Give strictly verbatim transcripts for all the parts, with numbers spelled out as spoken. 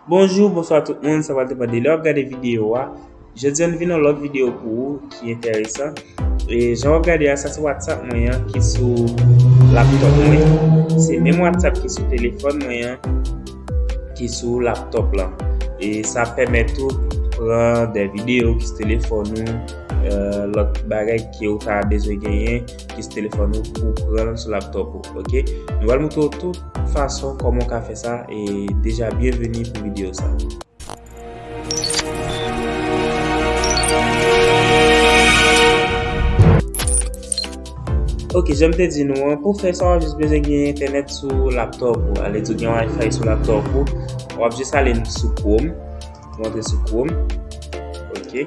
Bonjou, bonswa tout moun, sa pral depann de lè w ap gade videyo a. Jodi a, nou vin yon lòt videyo pou ou ki enteresan. E jan w ap gade a, sa se WhatsApp mwen an ki sou laptop mwen. Se menm WhatsApp ki sou telefòn mwen an ki sou laptop lan. E sa pèmèt ou pran de videyo ki sou telefòn ou, eh, lòt bagay ke ou ta bezwen genyen ki sou telefòn ou pou pran l sou laptop ou, ok? Nou pral montre w tout fason kòman w ka fè sa e deja byenveni pou videyo sa. Ok, jan m te di nou an, pou fè sa, w ap jis bezwen gen entènèt sou laptop ou. Ale di w gen Wi-Fi sou laptop ou. W ap jis ale sou Chrome. W antre sou Chrome. Ok.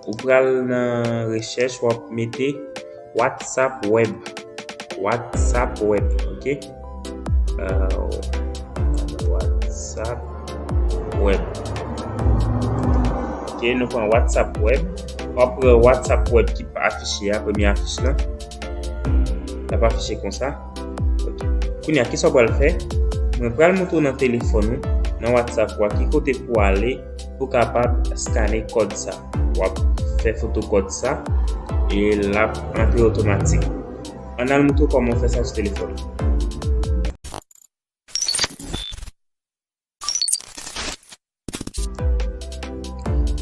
Ou pral nan rechèch, w ap mete WhatsApp Web. WhatsApp Web, ok? Euh, WhatsApp Web. Ok, nou pran WhatsApp Web. W ap pran WhatsApp Web ki afiche a, premye afich lan. L ap afiche konsa. Ok. Kounye a, kisa w pral fè? Mwen pral montre w nan telefòn ou, nan WhatsApp ou a, ki kote pou w ale pou w kapab skane kòd sa. W ap fè foto kòd sa e l ap antre otomatik. Ann al montre w kòman w fè sa sou telefòn ou.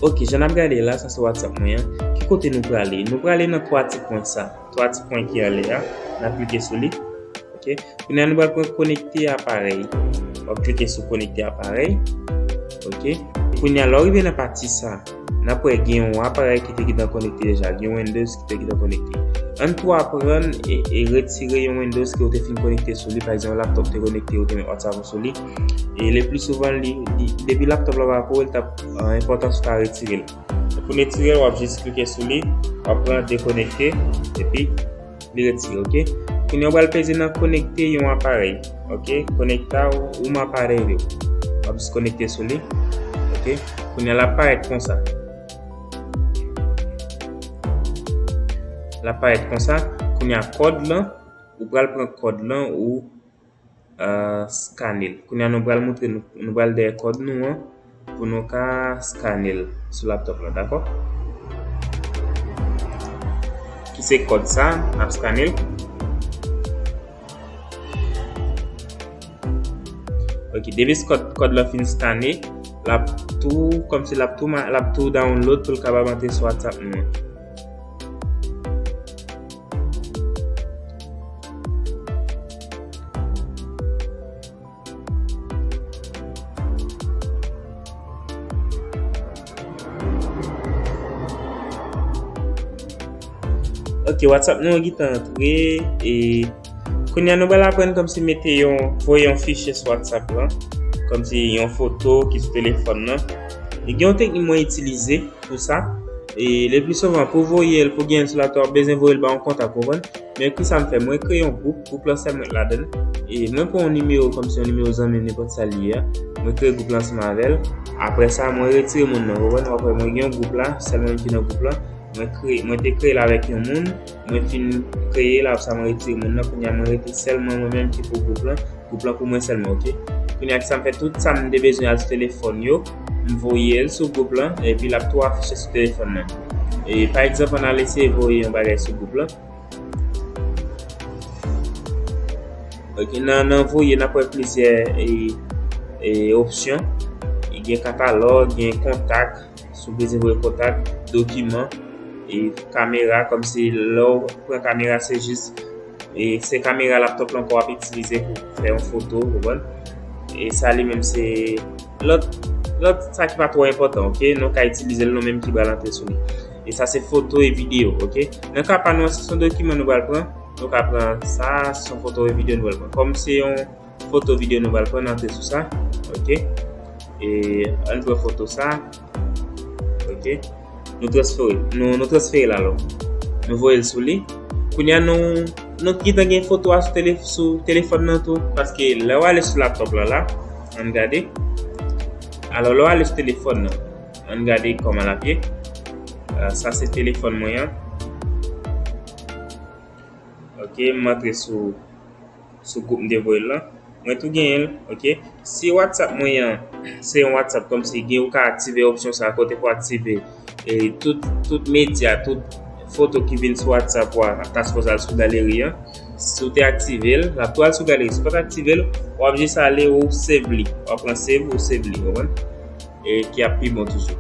Ok, jan n ap gade la, sa se WhatsApp mwen an. Ki kote nou prale? Nou prale nan twa ti pwen sa. Twa ti pwen ki anlè a. N ap klike sou li. Ok. Kounye a nou pral pran konekte aparèy. W ap klike sou konekte aparèy. Ok. Kounye a lè w rive nan pati sa, n ap wè gen yon aparèy ki te gentan konekte deja. Gen Windows ki te gentan konekte. Ann tou aprann e, e retire yon Windows ke w te fin konekte sou li. Pa egzanp, laptop te konekte, ou te met WhatsApp ou sou li. E le pli souvan, li, li, depi laptop la pa pou ou, li t ap, euh, enpòtan si w ta retire l. Pou n retire l, w ap jis klike sou li, w ap pran dekonekte, epi li retire, ok? Kounye a, w pral peze nan konekte yon aparèy, ok? Conectar um aparelho. W ap jis konekte sou li, ok? Kounye a, l ap parèt konsa. L ap parèt konsa. Kounye a, kòd lan, ou pral pran kòd lan, ou euh, skane l. Kounye a, nou pral montre, nou, nou pral dèyè kòd nou an pou nou ka skane l sou laptop la, dakò? Ki se kòd sa, n ap skane l. Ok, depi kòd, kòd la fin skane, l ap tou, kòmsi l ap tou, ma- l ap tou download pou l kapab antre sou WhatsApp nou an. Ok, WhatsApp nou an gentan antre e kounye a nou pral aprann kòmsi mete yon, voye yon fichye sou WhatsApp lan, kòmsi yon foto ki sou telefòn nan. E gen yon teknik mwen itilize pou sa. E le pli souvan, pou voye l, pou gen l sou laptop, w ap bezwen voye l ba yon kontak, konprann? Men ki sa m fè? Mwen kreye yon gwoup, gwoup lan sèl mwen k ladan l. E mwen pran yon nimewo, kòmsi yon nimewo zanmi m, nenpòt sa l ye a. Mwen kreye gwoup lan ansanm avè l. Apre sa, mwen retire moun nan, konprann? W ap wè mwen gen yon gwoup la, sèl mwen ki nan gwoup lan. Mwen kreye, mwen te kreye l avèk yon moun, mwen fin kreye l, apre sa mwen retire moun nan, kounye a mwen rete sèl mwen, mwen menm ki pou gwoup lan. Gwoup lan pou mwen sèlman, ok? Kounye a ki sa m fè, tout sa m te bezwen al sou telefòn yo, m voye l sou gwoup lan, epi l ap tou afiche sou telefòn nan. E pa egzanp, ann al eseye voye yon bagay sou gwoup lan. Ok, nan, nan voye, n ap wè plizyè e, e, opsyon. E gen katalòg, gen kontak, si w bezwen voye kontak, dokiman, e kamera, kòmsi lè w pran kamera, se jis, e se kamera laptop lan ke w ap itilize pou fè yon foto, ou konprann? E sa li menm se lòt, lòt sa ki pa twò enpòtan, ok? Nou ka itilize l nou menm ki pral antre sou li. E sa se foto e videyo, ok? Nan ka pa nou an, si se yon dokiman nou pral pran, nou ka pran sa, si se yon foto e videyo nou pral pran. Kòm se yon foto, videyo nou pral pran, n antre sou sa, ok? E ann pran foto sa, ok? Nou transfere, nou, nou transfere l alò. Nou voye l sou li. Kounye a nou, nou gentan gen foto a sou tele-, sou telefòn nan tou, paske lè w ale sou laptop la la, ann gade. Alò, lè w ale sou telefòn nan, ann gade kòman l ap ye. Euh, sa se telefòn mwen an. Ok, m antre sou, sou gwoup m te voye l lan. Mwen tou genyen l, ok. Si WhatsApp mwen an se yon WhatsApp kòmsi gen, ou ka aktive opsyon sa kote pou aktive e tout, tout medya, tout foto ki vin sou WhatsApp ou a, ta sipoze al sou galeri an. Si w te aktive l, l ap tou al sou galeri. Si w pa t aktive l, w ap jis ale ou save li. W ap pran save ou save li, konprann? E ki ap pi bon toujou.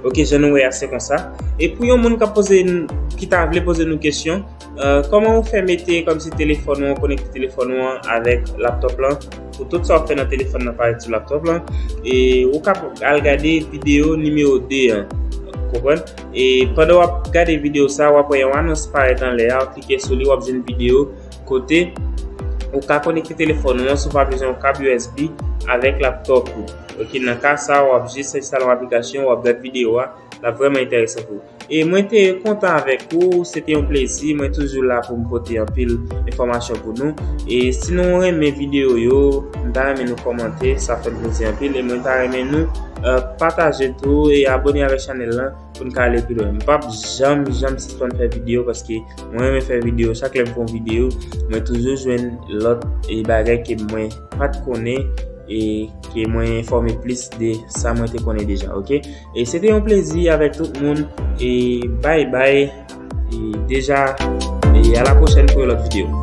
Ok, jan nou wè a, se konsa. E pou yon moun k ap poze n, ki ta vle poze nou kesyon, euh, kòman ou fè mete kòmsi telefòn ou an, konekte telefòn ou an avèk laptòp lan, pou tout sa w ap fè nan telefòn nan parèt sou laptòp lan, e ou ka al gade videyo nimewo de an, konprann? E pandan w ap gade videyo sa, w ap wè yon anons parèt anlè a, w klike sou li, w ap jwenn videyo kote ou ka konekte telefòn ou an si w pa bezwen yon kab U S B avèk laptòp ou. Ok, nan ka sa, w ap jis enstale yon aplikasyon, w ap gade videyo a, l ap vrèman enteresan pou ou. E mwen te kontan avèk ou, se te yon plezi, mwen toujou la pou m pote anpil enfòmasyon pou nou. E si nou renmen videyo yo, m ta renmen nou kòmante, sa fè m plezi anpil, e mwen ta renmen nou, euh, pataje tou e abone avèk chanèl lan pou n ka ale pi lwen. M p ap janm, janm sispann fè videyo paske mwen renmen fè videyo. Chak lè m fè yon videyo, mwen toujou jwenn lòt e bagay ke mwen pa t konnen e ke mwen enfòme plis de sa mwen te konnen deja, ok? E se te yon plezi avèk tout moun e bye bye e deja e a la pwochèn pou yon lòt videyo.